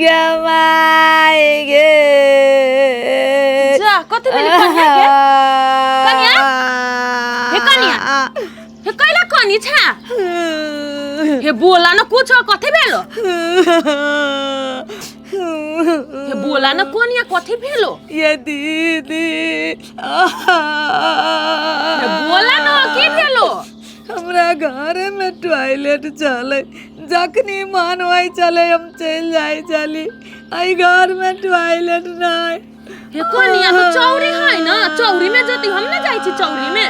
गे माय गे। जा, कथी भेलै कनिया के? कनिया? हे कनिया? हे कैला कनी छा? हे बोला न कुछ, कथी भेलो? हे बोला न कनिया, कथी भेलो? ये दीदी, हे बोला न, की भेलो? हमरा घर में टॉयलेट चले, जखनी मन होइ चले हम चलि जाइ चली। एहि घर में टॉयलेट नहीं। हे कनिया, तो चौरी है न, चौरी में जती, हम न जाइ छी चौरी में।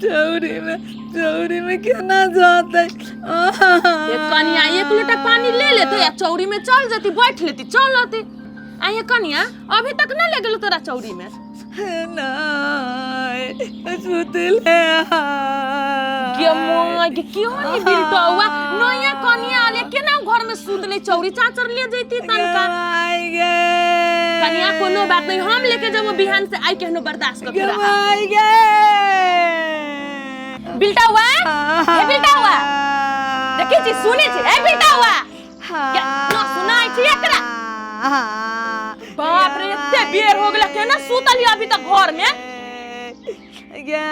चौरी में, चौरी में केना जतै? हे कनिया, एक लोटा पानी ले लेते या चौरी में चल जती, बैठ लेती, चल आती। आ हे कनिया, अभी तक न ले गेलो तोरा चौरी में? नहीं, सुतले। गे माय गे, क्यों नहीं बिलटौआ नया कनिया आले, केना घर में सुतले? चौरी चाचर ले जैती तनका। गे कनिया, कोनो बात नहीं, हम लेके जब बिहान से आई केहनो बर्दाश्त कर गे रहा। माय गे। बिलटौआ, हे बिलटौआ, देखी छी, सुने छी? हे बिलटौआ, गे, न सुनाई छी एकरा? बाप रे, एते बेर हो गेला, केना सुतल अभी तक घर में? गे।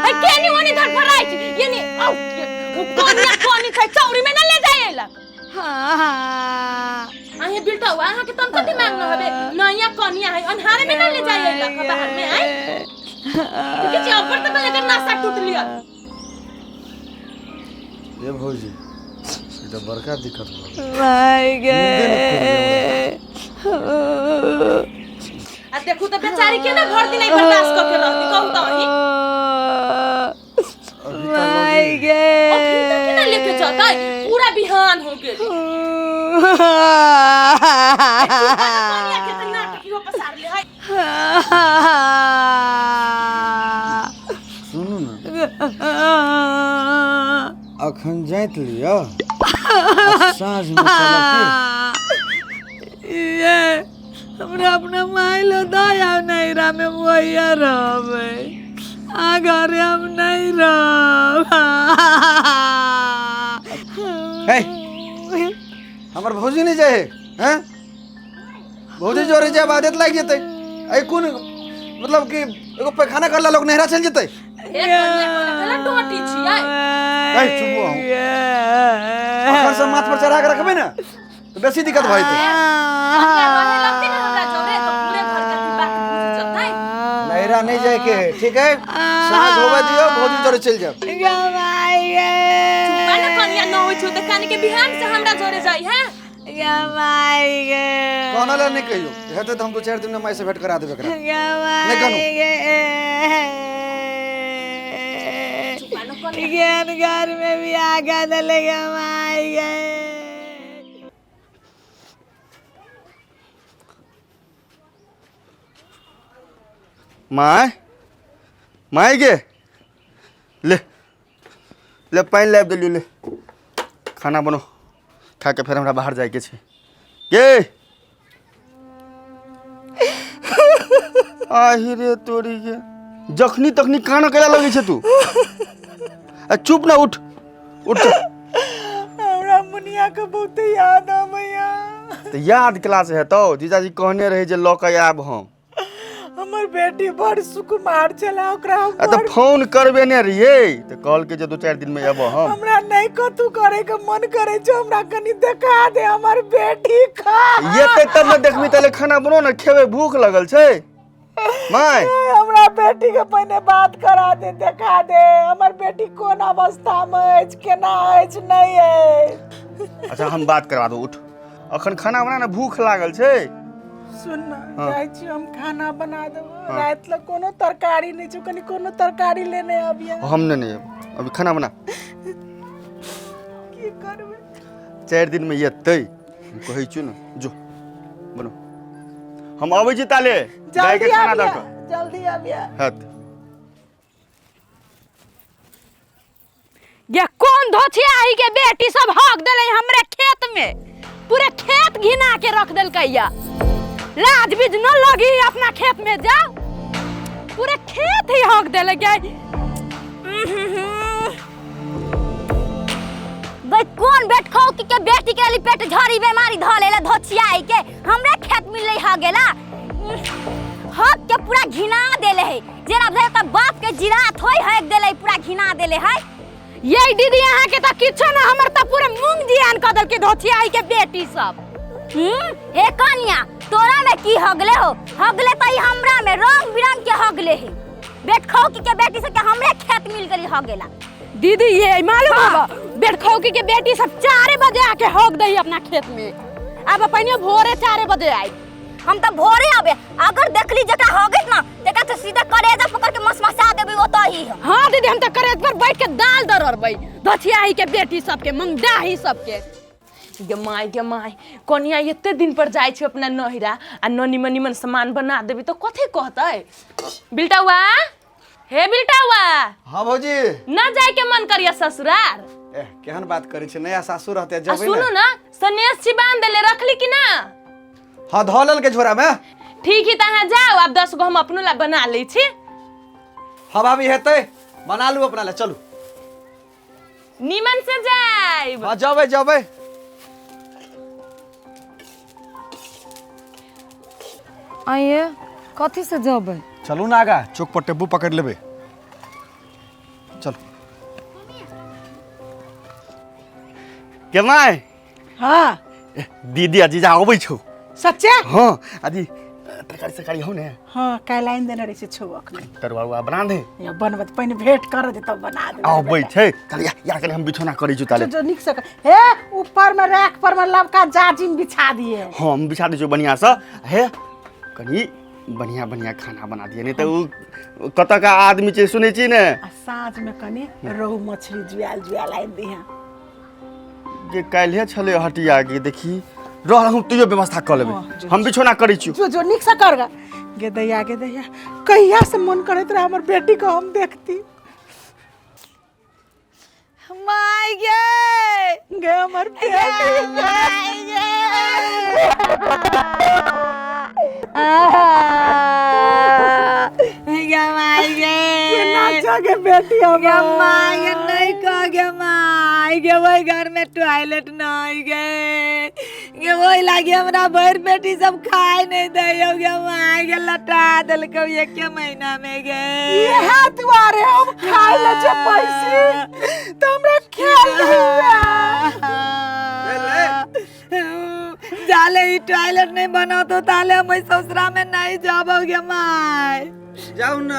हे केनी ओनी धड़फड़ाई छी यानी औ उ कनिया कनी छै, चौरी में न ले जाय लक? अहे बिलटौआ, अहाँ के तनको दिमाग न हबे? नया कनिया है, अन्हारे में न ले जाय लक बाहर में? आय देखै छी, ऊपर तक लेकर नासा टूट लिया। ए भौजी, ई तऽ बड़का दिक्कत भऽ गेल। माय गे। आ देखू तऽ बेचारी केना भर दिन बर्दाश्त कऽ के रहती, कहू तऽ अहीं। अभी तऽ माय लगे गे। अभी तक केना लेके जतै? पूरा बिहान हो गेल। कनिया के तऽ नाटक इहो पसार ले है। सुनू ने, अखन जाइत लिअ आ साँझमे चलब की? ये हमरा अपना माय लो दया, नैरा में वही रहबै, आ घरे हम नहीं रहब। हे, हमर भौजी नहि जाइ है, हैं? भौजी जोरे जायब आदत लागि जेतै। एहि कोन मतलब कि एगो पैखाना करला लोग नैहरा चलि जेतै? हे कनिया, कनिया डोटी छियै। ए, चुप अहूँ। अखन से माथ पर चढ़ा के रखबै ने तऽ बेसी दिक्कत भऽ जेतै। कनिया रहे लगतै ने हमरा जोरे तऽ पूरे घर के बात बुझ जतै। नैहरा नहीं जाए के है, ठीक है? साँझ होबे दियो, भौजी जोरे चलि जायब। चुपा ने कनिया, न होइ छौ तऽ कनि के बिहान से हमरा जोरे जाइ है। कहना ला नहीं कहियो, हेतै तऽ हम 2-4 दिन में माय से भेंट करा देबै एकरा। नहीं कहनु। चुपा न कनिया। ज्ञान घर में भी आगा दले माय गे। My, my गे, ले ले, पानि लाबि देलियौ, ले खाना बनो, खा के फेर हमरा बाहर जाइके छै। गे, आहि रे तोरी के, जखनी तखनी काना कैला लगै छै तू? आ चुप ना, उठ उठ चल। हमरा मुनिया के बहुत याद आबैया। तऽ याद केला से हेतौ? जीजाजी कहने रहै जे लऽ कऽ आयब हम। हमर बेटी बड़ सुकुमार छला, ओकरा हम आ तऽ फोन करबे ने रहियै तऽ कहलकै जे 2-4 दिन में एबो हम। हमरा नहीं कतू करे के मन करे छै, हमरा कनी देखा दे हमर बेटी का। एतै तब ने देखबी, तले खाना बनो ने, खेबै, भूख लगल छै माय। हमरा बेटी के पहिने बात करा दे, देखा दे हमर बेटी कोन अवस्था में अछि, केना अछि, नहीं अछि। अच्छा, हम बात करवा दो, उठ, अखन खाना बना ने, भूख लागल छै। सुन न। हाँ। जाइ छी हम, खाना बना देबो। हाँ। राति लए कोनो तरकारी नहि छै, कनी कोनो तरकारी लेने अबियै। हम नहि नहि अयब, अभी खाना बना। की करबै? 4 दिन में एतै, हम कहै छियौ ने, जो बनो, हम अबै छी ताले गाय के जल्दी खाना दऽ आबियै। कऽ जल्दी आबियै। हैत। ये कौन धोछिया ही के बेटी सब हक देले हमरे खेत में? पूरे खेत घिना के रख देलकै या। लाज बीज न लगी अपना खेत में जाओ, पूरे खेत ही हक देले गए। गई कोन बेट खौकी के बेटी के लिए पेट झड़ी बीमारी ध लेला धोछियाई के हमरे खेत मिलले ह गेला। हक के पूरा घिना देले है, जेना भेल त बाप के जिरात होय हक देले, पूरा घिना देले है। ये दीदी अहाँ के त किछो ना, हमर त पूरे मूंग जियान क देलके धोछियाई के बेटी सब। ए कनिया, तोरा में की हगले हो? हगले त ई हमरा में रंग बिरंग के हगले है। बेट खौकी के बेटी से के हमरे खेत मिल गेली हगेला। दीदी ये मालूम हवा बेटखौकी के बेटी सब 4 बजे आके हक दही अपना खेत में। अब अपने भोरे 4 बजे आई। हम तो भोरे आबे, अगर देखली जकरा हगत ना तकरा तो सीधा करेजा पकड़ के मसमसा देबी ओतऽ ही हम। हाँ दीदी, हम तो करेज पर बैठ के दाल दररबै धथियाही के बेटी सबके, मंगडाही सबके। गे माय गे माय, कनिया एते दिन पर जाइ छै अपना नहिरा आ न निमन निमन सामान बना देबी तो कथी कहतै? बिलटौआ, हे बिलटौआ। हाँ भौजी। न जाय के मन करिया ससुरार। एह केहन बात करै छै, नया सासुर रहते आ जबै सुनू ना, सनेस छी बांध देले रखली कि ना? हाँ धऽ लेल के झोरा में। ठीक ही त अहाँ जाओ, आब 10 गो हम अपनो ला बना लै छी। हाँ भाभी हेतै, बना लू अपना ला, चलू निमन से जाइब। हाँ जबै जबै। आइए कथी से जबै? चलू ना आगा चौक पर टेम्पू पकड़ लेबै, चलू। के my? हाँ। दीदी आ जीजा अबै छौ। सच्चे? हाँ आदि तरकारी सरकारी हौ ने? हाँ काल्हि आनि देने रहै छै छौ अखन। तरुआ उरुआ बना दे। या बनबत पहिने भेंट कर दे तब बना दे। अबै छै। चल या या कनि हम बिछौना करै छु ताले। जो नीक से हे ऊपर में रैक पर में लबका जाजिम बिछा दिए। हाँ हम बिछा दै छियौ बढ़िया से। हे कनि बढ़िया बढ़िया खाना बना दिए, नहीं तो उ कतऽ का आदमी छै सुनै छी ने। आ साँझ में कनि रोहु मछली जुआल जुआल आनि दिहे। जे काल्हे छलै हटिया के देखी रह, हम तैयो व्यवस्था कऽ लेबै। हम बिछौना करै छियौ। जो जो नीक से कर गा। गे दैया गे दैया, कहिया से मन करैत रहे हमर बेटी को हम देखती। माय गे गे हमर बेटी माय गे। गे माय गे केना जगे बेटी हमर। गे माय गे नहीं कह गे माय गे, ओहि घर में टॉयलेट नहीं गे गे, ओहि लागी हमरा भरि बेटी सब खाय नहीं दैयो गे माय गे, लटा देलकौ एके महीना में गे। इएह दुआरे हम खाय ले जे पैसी तो हमरा खेल जाले ई टॉयलेट नहीं बनातो ताले हम ससुरा में नहीं जाबो गे माय। जाउ न,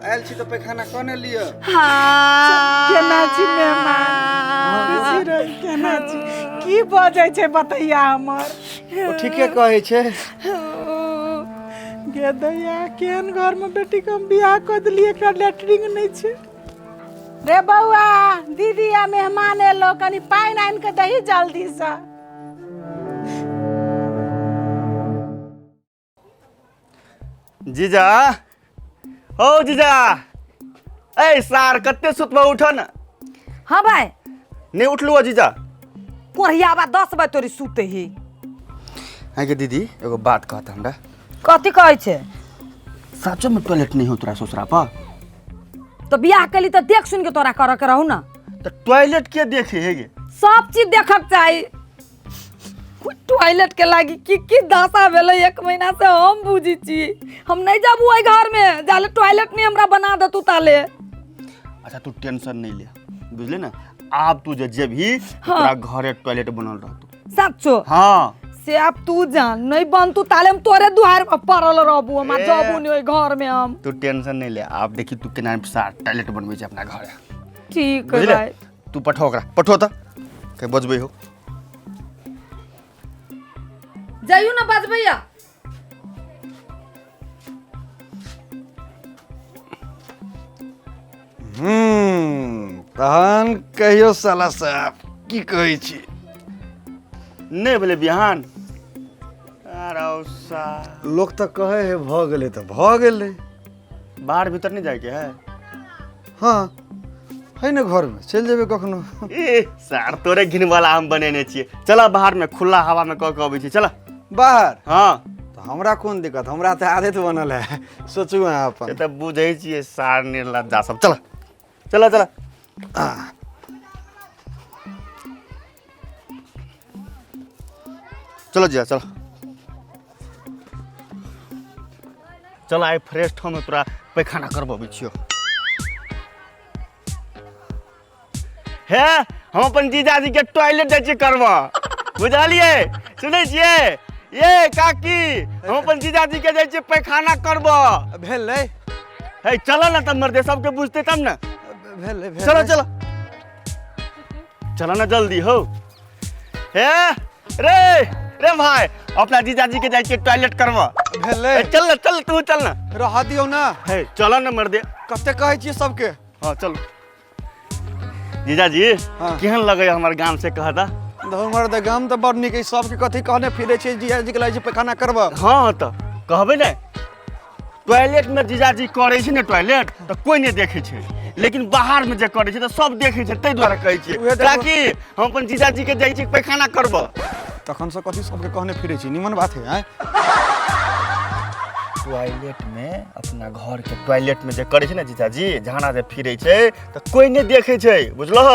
आयल छी तऽ पैखाना कऽ ने लिअ। हाँ केना छी मेहमान, केना छी, की बजै छै बतैया हमर। ओ ठीके कहै छै। गे दैया केहन घर में बेटी के हम बियाह कऽ देलियै, एकरा लेटरिंग नहि छै। रे बौआ दीदी आ मेहमान एलो, कनि पानि आनि कऽ दही जल्दी से। जीजा हो जीजा, ए सार कते सुतबा उठ न। हाँ भाई नहीं उठलू हो जीजा? कोढ़ियाबा 10 बजे तोरी सुते ही। हाँ के दीदी एगो बात कहत हमरा। कथी कहै छै? सच में टॉयलेट नहीं हो तोरा ससुरा पर? तो बियाह केली तो देख सुन के तोरा करे के रहू ना। तो टॉयलेट के देखे हे गे? सब चीज देखक चाही। टॉयलेट के लागी की की दशा भेलै 1 महीना से हम बुझी छी। हम नहीं जाबू ओहि घर में जाले टॉयलेट नहीं हमरा बना देतू ताले। अच्छा तू टेंशन नहीं ले, बुझले ना, आब तू जे जेबही तोरा घरे टॉयलेट बनल रहतौ। सच्चो? हाँ। से अब तू जान नहीं बनतू ताले हम तोरे दुआर पर पड़ल रहबू, हम जाबू नहीं ओहि घर में हम। तू टेंशन नहीं ले, आप देखी तू केना सार टॉयलेट बनबै छै अपना घरे। ठीक है भाई। तू पठो ओकरा, पठो त के बजबै हो। जाइयो ना बजबैया। तहन कहियो साला साहब की कहै छी? नहीं भेलै बिहान। अरे सा लोक तऽ कहै है भऽ गेलै तऽ भऽ गेलै। बाहर भीतर नहीं जायके है? हाँ है ने घर में, चलि जेबै कखनो। ए सार तोरे घिन वाला हम बनेने छियै, चल बाहर में खुला हवा में कऽ के अबै छी, चल बाहर। हाँ तऽ हमरा कोन दिक्कत, हमरा तऽ आदत बनल है। सोचू अहाँ अपन। से तऽ बुझै छियै सार निर्लज्जा सब। चल चल चल। चलो जीजा चलो चल, आइ फ्रेश ठाम तोरा पैखाना करबबै छियौ। हे, हम अपन जीजाजी के टॉयलेट जाइ छियै करबऽ, बुझलियै? सुनै छियै ये काकी? हम अपन जीजाजी के जाइ छियै पैखाना करबऽ। भेलै? हे, चल ना तब मर्दे, सबके बुझते तब ने। भेलै, भेलै। चलो चलो चलो ना, जल्दी हो। हे रे रे भाई, अपना जीजाजी के जाइ छियै टॉयलेट करबऽ। भेलै? ए, चल ना, चल, तू चल ना। रह दियौ ना। हे, चल ना मर्दे। कते कहै छियै सबके? हाँ, चल जीजाजी। हाँ। केहन लगैया हमर गाम से, कहता? हमर तऽ गाम तऽ बड़ नीक है। सबके कथी कहने फिरै छियै, जीजाजी के लागै छै पैखाना करबऽ? हाँ, तऽ कहबै ने। टॉयलेट में जीजाजी करै छै ने टॉयलेट, तऽ कोई नहि देखै छै, लेकिन बाहर में जे करै छै तऽ सब देखै छै। ताहि दुआरे कहै छियै। उहे देखो। ताकि हम अपन जीजाजी के जाइ छी पैखाना करबऽ। तखन से कथी सबके कहने फिरै छी? निमन बात है आँय? टॉयलेट में, अपना घर के टॉयलेट में जे करै छै ने जीजाजी, झाड़ा जे फिरै छै तऽ कोई नहि देखै छै, बुझलह?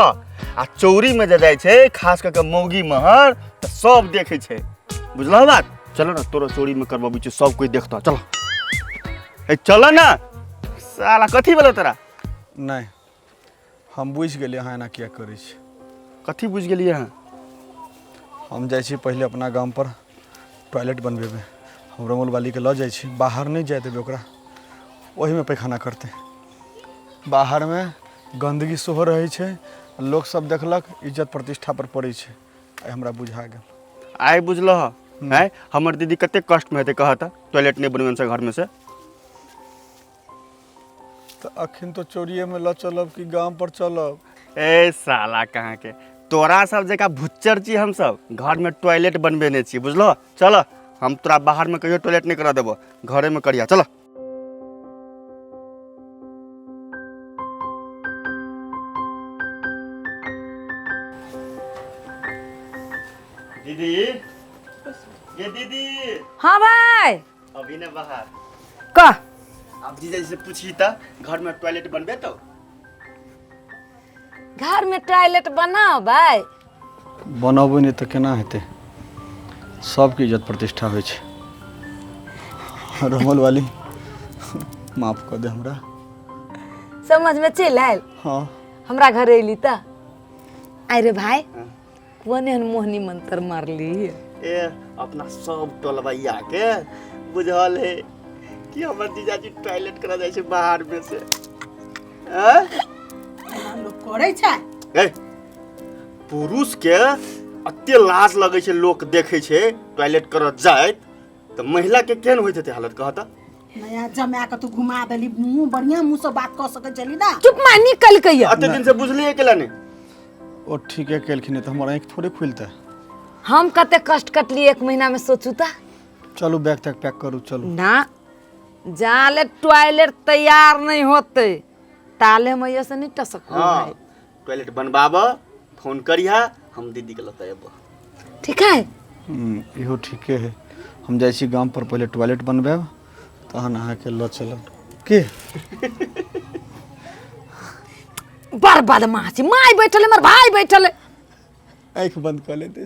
आ चौरी में जे जाइ छै, खास कऽ के मौगी महर, तऽ सब देखै छै, बुझलह बात? चलो ना, तोरो चोरी में करबबै छियौ, सब कोई देखतौ। चलो, ए चलो ना। साला, कथी भेलौ तोरा? नहि, हम बुझि गेलियै अहाँ एना किया करै छी। कथी बुझि गेलियै अहाँ? हम जाइ छी पहिले अपना गाम पर टॉयलेट बनबेबै। हम रमौल वालीके लऽ जाइ छी, बाहर नहि जाय देबै ओकरा, ओहिमे पैखाना करतै। बाहरमे गन्दगी सेहो रहै छै, लोकसब देखलक, इज्जत प्रतिष्ठा पर पड़ै छै। आइ हमरा बुझा गेल। आइ बुझलह? आँय, हमर दीदी कते कष्टमे हेतै, कहऽ तऽ, टॉयलेट नहि बनबेने छै घरमे से। तऽ अखन तो चोरिएमे लऽ चलब कि गाम पर चलब? ए साला, कहाँके तोरा सब जकाँ भुच्चर छी हमसब, घरमे टॉयलेट बनबेने छी, बुझलह? चल, हम तोरा बाहरमे कहियो टॉयलेट नहि करऽ देबो, घरेमे करिया। चल दीदी, ये दीदी। हाँ भाई। अभी ने बाहर। कह। अब जीजा जी से पूछी तऽ घर में टॉयलेट बनबे तो। घर में टॉयलेट बनाओ भाई। बनबै नहि तऽ केना हेतै? सबके इज्जत प्रतिष्ठा होइ छै। रमौल वाली, माफ कऽ दे हमरा। समझ में चलि आयल? हाँ। हमरा घर अयली तऽ आइ रे भाई, कोन एहन मोहनी मंत्र मारली? ए, अपना सब टोलबैया के बुझल है कि हमर जीजाजी टॉयलेट करा जाइ छै बाहर में से। आँय? एना लोक करै छै? ए, पुरुष के अते लाज लगै छै, लोक देखै छै टॉयलेट करऽ जाइत, तऽ महिला के केहन होइत हेतै हालत, कहऽ तऽ? नया जमा के तू घुमा देली मुँह, बढ़िया मुँह से बात कऽ सकै छली ना। चुप माय, निकल के ये। अते दिन से बुझलियै केला नहि? ओ ठीके केलखिन, तऽ हमर आँखि थोड़े खुलतै? हम कते कष्ट कटली एक महीना में, सोचू तऽ। चलू, बैग तैग पैक करू, चलू। ना, जाले टॉयलेट तैयार नहीं होते ताले हम से नहीं टसक। हाँ, टॉयलेट बनबाब, फोन करिहा, हम दीदी के लऽ अयबो। ठीक है। इहो ठीके है। हम जाइ छी गाम पर, पहिले टॉयलेट बनबायब, तहन अहाँके लऽ चलब की? बड़ बदमाश छै। माय बैठल है, हमर भाई बैठल है। आँखि बंद कऽ लेते।